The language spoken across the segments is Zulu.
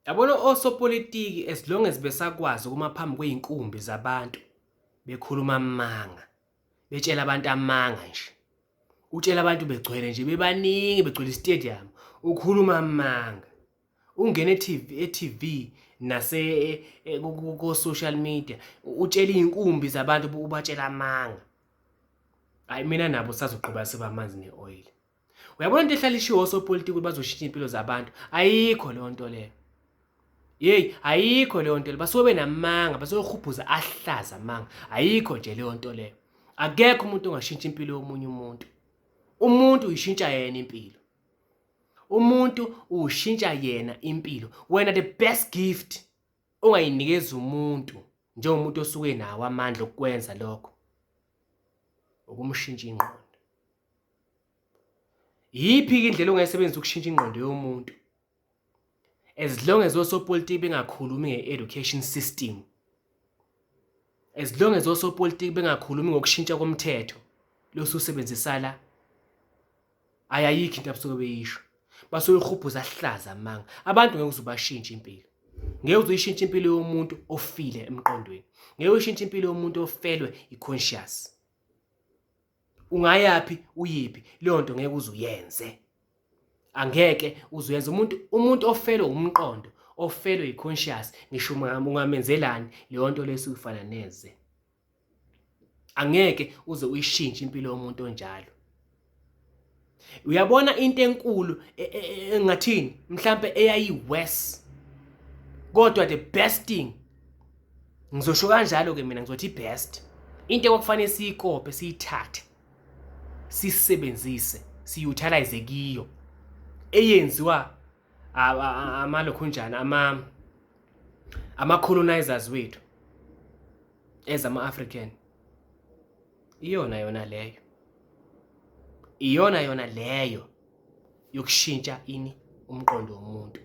Yabona osopolitiki, as long as besakwazi ukuma phambi kwey'nkumbi zabantu bekhuluma amanga, betshela abantu amanga nje, utshela abantu begcwele nje, bebaningi, begcwele istadium, ukhuluma amanga, ungene e-TV, e-TV nase ko-social media, utshela iy'nkumbi zabantu, ubatshela amanga, hayi, mina nabo sazoqhubeka siba amanzi ne-oil. Uyabona, into ehlala ishiwo osopolitiki ukuthi bazoshintsha iy'mpilo zabantu, ayikho leyo nto leyo. Yeyi, ayikho leyo nto leyo. Basuke benamanga, basuke ahlaza amanga. Ayikho nje leyo nto leyo. Akekho umuntu ongashintsha impilo yomunye umuntu. Umuntu uyishintsha yena impilo. Umuntu ushintsha yena impilo. Wena, the best gift ongayinikeza umuntu njengomuntu osuke nawo amandla okukwenza lokho, ukumshintsha ingqondo. Yiphi-ke indlela ongayisebenzisa ukushintsha ingqondo yomuntu? As long as osopolitiki bengakhulumi nge-education system, as long as osopolitiki bengakhulumi ngokushintsha komthetho losusebenzisa la, ayayikho into abasuke beyisho. Basuke behubhuza ahlaza amanga. Abantu ngeke uze ubashintshe impilo. Ngeke uze uyishintshe impilo yomuntu ofile emqondweni. Ngeke uyishintshe impilo yomuntu ofelwe i-conscious. Ungayaphi, uyiphi leyo nto? Ngeke uze uyenze, angeke uze uyenze. Umuntu ofelwe umqondo, ofelwe i-conscious, ngisho ungamenzelani, leyo nto leyo isufana neze. Angeke uze uyishintshe impilo yomuntu onjalo. Uyabona, into enkulu engathini mhlambe eyayi-worse, kodwa the best thing, ngizosho kanjalo ke mina, ngizothi best into ekwakufanele siyikope, siyithathe, sisebenzise, siyi-utilize kiyo, eyenziwa amalokhunjana ama-colonizers wethu as ama-African, iyona yona leyo, iyona yona leyo yokushintsha ini? Umqondo womuntu.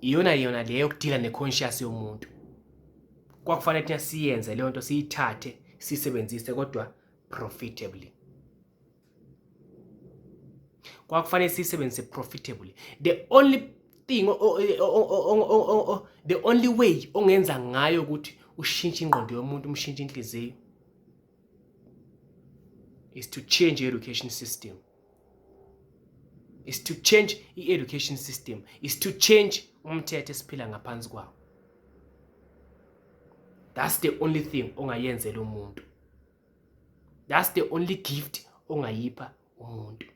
Iyona yona leyo yokudila ne-conscious yomuntu. Kwakufanele thina siyenze leyo nto, siyithathe, siyisebenzise, kodwa profitably. Kwakufanele siyisebenzise profitably. The only thing, the only way ongenza ngayo ukuthi ushintshe ingqondo yomuntu, umshintshe inhliziyo, is to change education system, is to change i-education system, is to change umthetho esiphila ngaphansi kwawo. That's the only thing ongayenzela umuntu. That's the only gift ongayipha umuntu.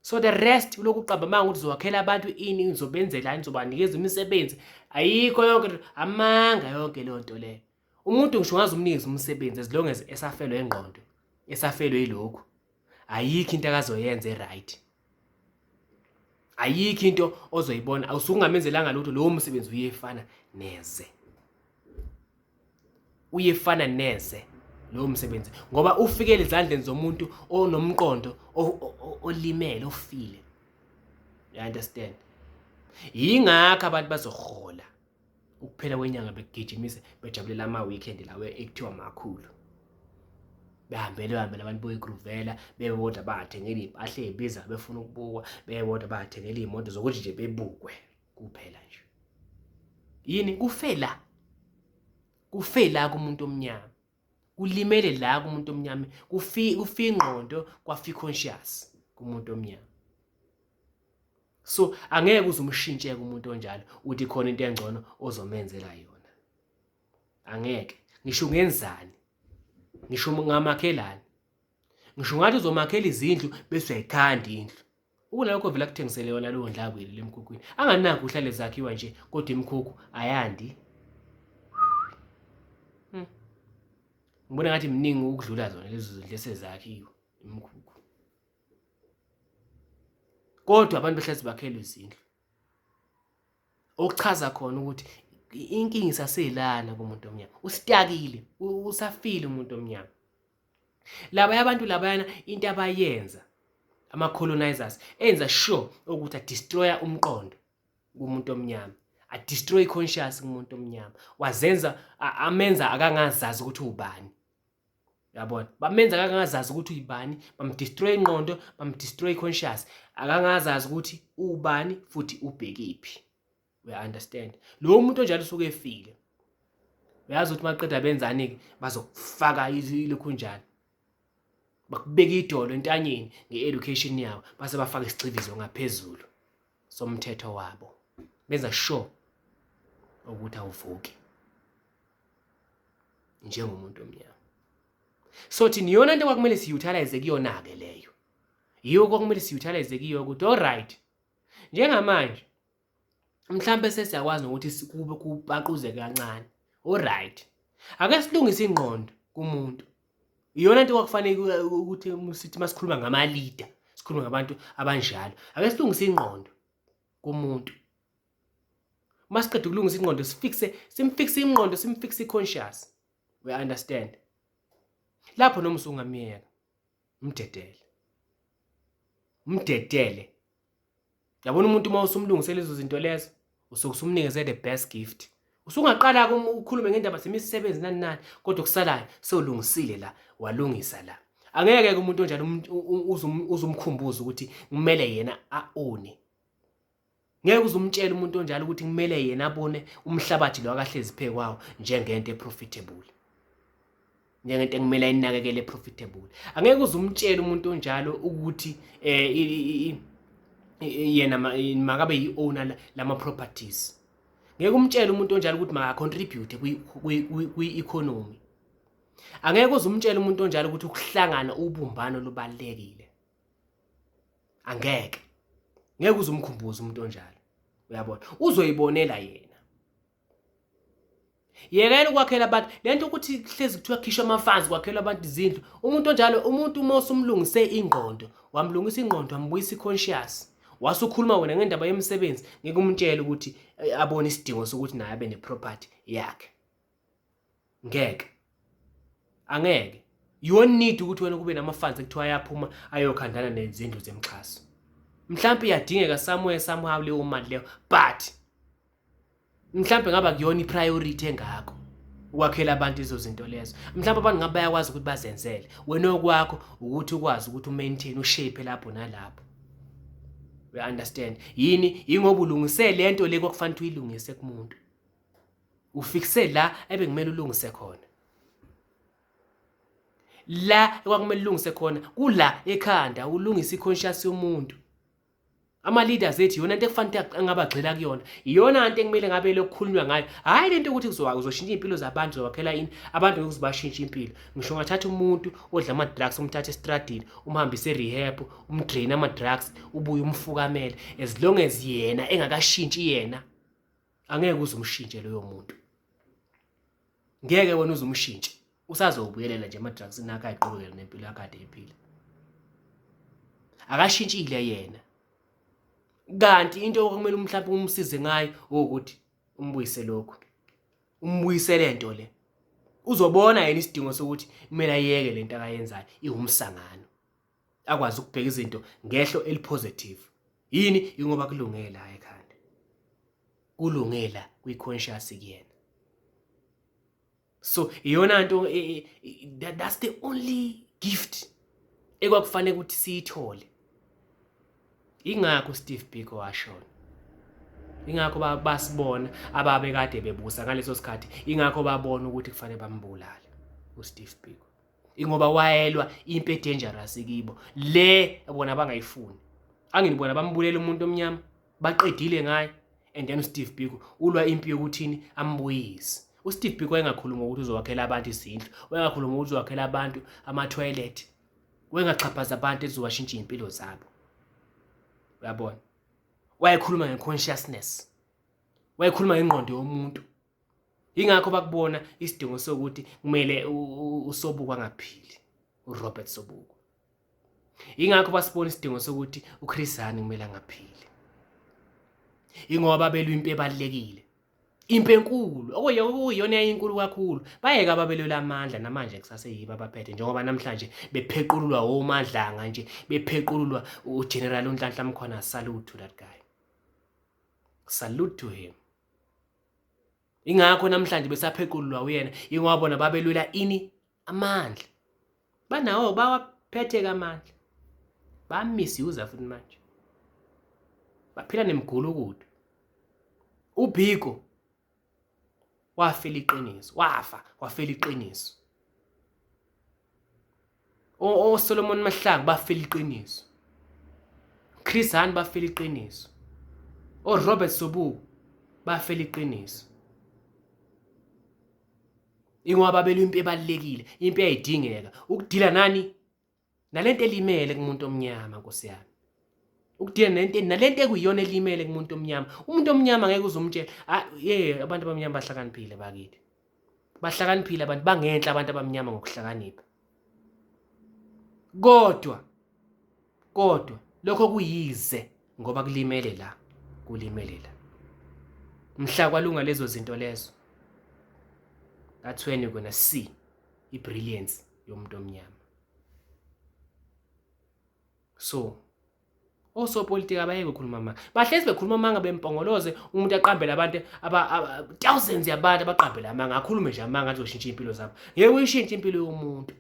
So the rest, lokhu uqamba amanga ukuthi uzowakhela abantu ini, ngizobenzelani, ngizobanikeza imisebenzi, ayikho yonke, amanga yonke leyo nto leyo. Umuntu ngisho ungaze umnikeze umsebenzi, as long as esafelwe ingqondo, esafelwe yilokhu, ayikho into akazoyenza e-right, ayikho into ozoyibona. Awusuke ungamenzelanga lutho, lowo msebenzi uyefana neze, uyefana neze lowo msebenzi, ngoba ufikele ezandleni zomuntu onomqondo olimele, ofile. You understand? Yingakho abantu bazohola ukuphela kwenyanga begijimise, bejabulela ama-weekend lawo ekuthiwa makhulu, behambele, behambele abantu boyigruvela bebodwa, bathengela iy'mpahla ey'biza, befuna ukubukwa bebodwa, bathengela iy'moto zokuthi nje bebukwe kuphela nje. Yini? Kufe la, kufe la kumuntu omnyama, kulimele la kumuntu omnyama, kufi ingqondo, kwafi conscious kumuntu omnyama. So angeke uze umshintsheke umuntu onjalo, uthi khona into engcono ozomenzela yona. Angeke. Ngisho ungenzani, ngisho ungamakhelani, ngisho ungathi uzomakhela izindlu bese uyayikhanda indlu, ukunalokho vele akuthengisele yona leyo ndlakweli lemkhukhwini. Anganakho uhlale zakhiwa nje, kodwa imikhukhu ayandi. Ngibona ngathi miningi ukudlula zona lezo zindlu esezakhiwe imikhukhu, kodwa abantu behlezi bakhelwe izindlu, okuchaza khona ukuthi inkinga isaselana kumuntu omnyama. Usitakile, usafile umuntu omnyama. Laba abantu labayana, into abayenza ama-colonizers, enza sure ukuthi a-destroya umqondo kumuntu omnyama, a-destroy conscious kumuntu omnyama, wazenza, amenza akangazazi ukuthi ubani. Uyabona, bamenza akangazazi ukuthi uyibani, bamdestroy ingqondo, bamdestroy conscious, akangazazi ukuthi ubani futhi ubhekiphi. We understand? Lo muntu onjalo usuke efile. Uyazi ukuthi maqeda benzani-ke, bazokufaka ilokhunjani, bakubeka idolo entanyeni nge-education yabo, base bafaka isigxivizo ngaphezulu somthetho wabo, benza sure ukuthi awuvuki njengomuntu omnyama. So thina iyona nto kwakumele siyi-utilize kuyona-ke leyo, yiyo kwakumele siyi-utilize kuyo ukuthi alright, njengamanje mhlampe sesiyakwazi nokuthi kube kupaquzeke kancane, alright, ake silungise ingqondo kumuntu. Iyona nto kwakufanele ukuthi sithi masikhuluma ngama-leader, sikhulume ngabantu abanjalo, ake silungise ingqondo kumuntu. Masiqeda ukulungisa ingqondo, sifixe, simfixe ingqondo, simfixe i-conscious. We understand? Lapho noma usungamyeka, mdedele, mdedele. Yabona umuntu uma usumlungisela lezo zinto lezo, usuke usumnikeze the best gift. Usungaqala-ke ukhulume ngendaba zemisebenzi nani nani, kodwa okusalayo sewulungisile la, walungisa la. Angeke-ke umuntu onjalo uzumkhumbuze ukuthi kumele yena a-one. Ngeke uzumtshela umuntu onjalo ukuthi kumele yena abone umhlabathi lo akahlezi phe kwawo njengento eprofitable, njengento ekumele ayinakekele profitable. Angeke uzumtshela umuntu onjalo ukuthi yena makabe yi-owner lama properties. Ngeke umtshele umuntu onjalo ukuthi maka-contribute kwi-economy. Angeke uzumtshela umuntu onjalo ukuthi ukuhlangana, ubumbano lubalulekile. Angeke, ngeke uzumkhumbuze umuntu onjalo. Uyabona, uzoyibonela yena. Yekela ukwakhela abantu lento ukuthi kuhlezi kuthiwa khishwa ama-funds kwakhelwa abantu izindlu. Umuntu onjalo, umuntu uma usumlungise ingqondo, wamlungisa ingqondo, wambuyisa i-conscious, wasukhuluma wena ngendaba yemisebenzi, ngeke umtshele ukuthi abone isidingo sokuthi naye abe ne-property yakhe. Ngeke, angeke. You won't need ukuthi wena kube nama-funds ekuthiwa ayaphuma ayokhandana nezindlu zemxhaso. Mhlawumbe iyadingeka somewhere somehow leyo mali leyo, but mhlawumbe ngaba kuyona i-priority engako ukwakhela abantu izo zinto lezo. Mhlawumbe abantu ngabe bayakwazi ukuthi bazenzele. Wena okwakho ukuthi ukwazi ukuthi umaintain, ushape lapho nalapho. We understand? Yini? Yingoba ulungise lento le kwakufanele uyilungise kumuntu. Ufikise la ebekumele ulungise khona. La ekwakumele ulungise khona kula ekhanda, ulungise i-conscious yomuntu. Ama-leaders ethu iyona nto ekufanele angabagxila kuyona, iyona nto ekumele ngabe lokukhulunywa ngayo, hhayi lento yokuthi uzoshintsha iy'mpilo zabantu, uzobakhela ini abantu, ngeke uzibashintshe impilo. Ngisho ungathatha umuntu odla ama-drugs, umthathe estradini, umhambise e-rehab, umdrain ama-drugs, ubuye umfukamele, as long as yena engakashintshi yena, angeke uze umshintshe loyo muntu. Ngeke wena uze umshintshe, usazobuyelela nje ema-drugsini akhe, ayiqhubekele nempilo yakhe ade ephila. Akashintshile yena. Kanti into okumele mhlawumbe umsize ngayo ukuthi umbuyise lokhu, umbuyise lento le, uzobona yena isidingo sokuthi kumele ayeke lento akayenzayo iwumsangano, akwazi ukubheka izinto ngehlo elipositive. Yini? Ingoba kulungela ekhanda, kulungela kwi-conscious kuyena. So iyona nto, that's the only gift ekwakufanele ukuthi siyithole. Ingakho Steve Biko washona, ingakho basibona ababekade bebusa ngaleso sikhathi, ingakho babona ukuthi kufanele bambulale uSteve Biko, ingoba wayelwa impi edangerous kibo le bona bangayifuni. Anginibona bambulela umuntu omnyama, baqedile ngaye, and then uSteve Biko ulwa impi yokuthini ambuyise. USteve Biko wayengakhuluma ukuthi uzowakhela abantu izindlu, wayengakhuluma ukuthi uzowakhela abantu ama-toilet, wayengaxhaphaza abantu ezowashintsha iy'mpilo zabo. Uyabona, wayekhuluma nge-consciousness, wayekhuluma ngengqondo yomuntu. Ingakho bakubona isidingo sokuthi kumele uSobuku angaphili, uRobert Sobukwe. Ingakho basibona isidingo sokuthi uChris Hani kumele angaphili, ingoba belwa impi ebalulekile, impi enkulu, okuyiyona yayinkulu kakhulu. Bayeke ababelwela amandla, namanje kusaseyibo abaphethe, njengoba namhlanje bepheqululwa oMadlanga nje, bepheqululwa uGeneral uNhlanhla Mkhwanazi. Salute to that guy, salute to him. Ingakho namhlanje besapheqululwa uyena, ingoba bona babelwela ini? Amandla. Banawo bawaphethe kamandla. Bamisusa futhi manje. Baphila nemigulukudu. UBiko wafela iqiniso, wafa wafela iqiniso. OSolomon Mahlangu bafela iqiniso. Chris Hani bafela iqiniso. ORobert Sobukwe bafela iqiniso. Ingoba babelwa impi ebalulekile, impi eyayidingeka ukudila nani nalento elimele kumuntu omnyama nkosi yami. Ukudila nento nalento ekuyiyona elimele kumuntu omnyama. Umuntu omnyama ngeke uzumtshela, ah ye abantu abamnyama bahlakaniphile bakithi. Bahlakaniphile abantu bangenhla abantu abamnyama ngokuhlakanipha. Kodwa kodwa lokho kuyize ngoba kulimele la kulimele la. Mhla kwalunga lezo zinto lezo. That's when you're gonna see i-brilliance yomuntu omnyama. So osopolitiki abayeke ukukhuluma amanga. Bahlezi bekhuluma amanga bempongoloze umuntu aqambele abantu aba thousands yabantu abaqambele amanga akhulume nje amanga azoshintsha impilo zabo. Ngeke uyishintshe impilo yomuntu.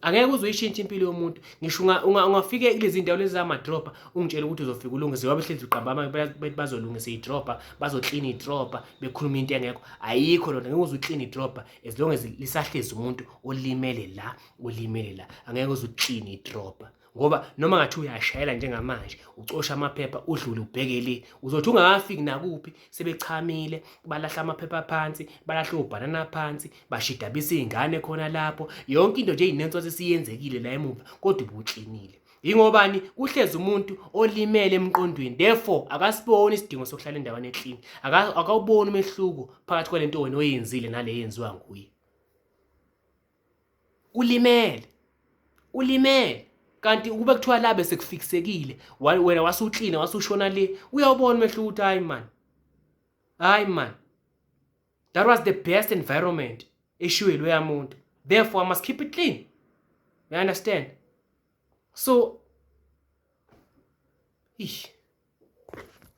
Angeke uze uyishintshe impilo yomuntu. Ngisho ungafike kulezi ndawo lezi zamadrobha ungitshela ukuthi uzofika ulungise ngoba behlezi uqamba amanga bethi bazolungisa idrobha, bazoklina idrobha, bekhuluma into engekho. Ayikho lona ngeke uze uklina idrobha as long as lisahlezi umuntu olimele la, olimele la. Angeke uze uklina idrobha. Ngoba noma ngathi uyashayela njengamanje ucosha amaphepha udlule ubheke le uzothi ungakafiki nakuphi sebechamile balahla amaphepha phansi balahla obhanana phansi bashidabisa izingane khona lapho yonke into nje inenso sesiyenzekile la emuva kodwa ubuklinile ingobani kuhlezi umuntu olimele emqondweni therefore akasiboni isidingo sokuhlala endaweni eclean akawuboni umehluko phakathi kwalento wena oyenzile nale yenziwa nguye. Ulimele, ulimele kanti ukube kuthiwa la bese kufikisekile wena wasuklina wasushona le uyawubona umehluko ukuthi hayi man, hayi man, that was the best environment eshiwe loya muntu, therefore I must keep it clean. You understand? So ish.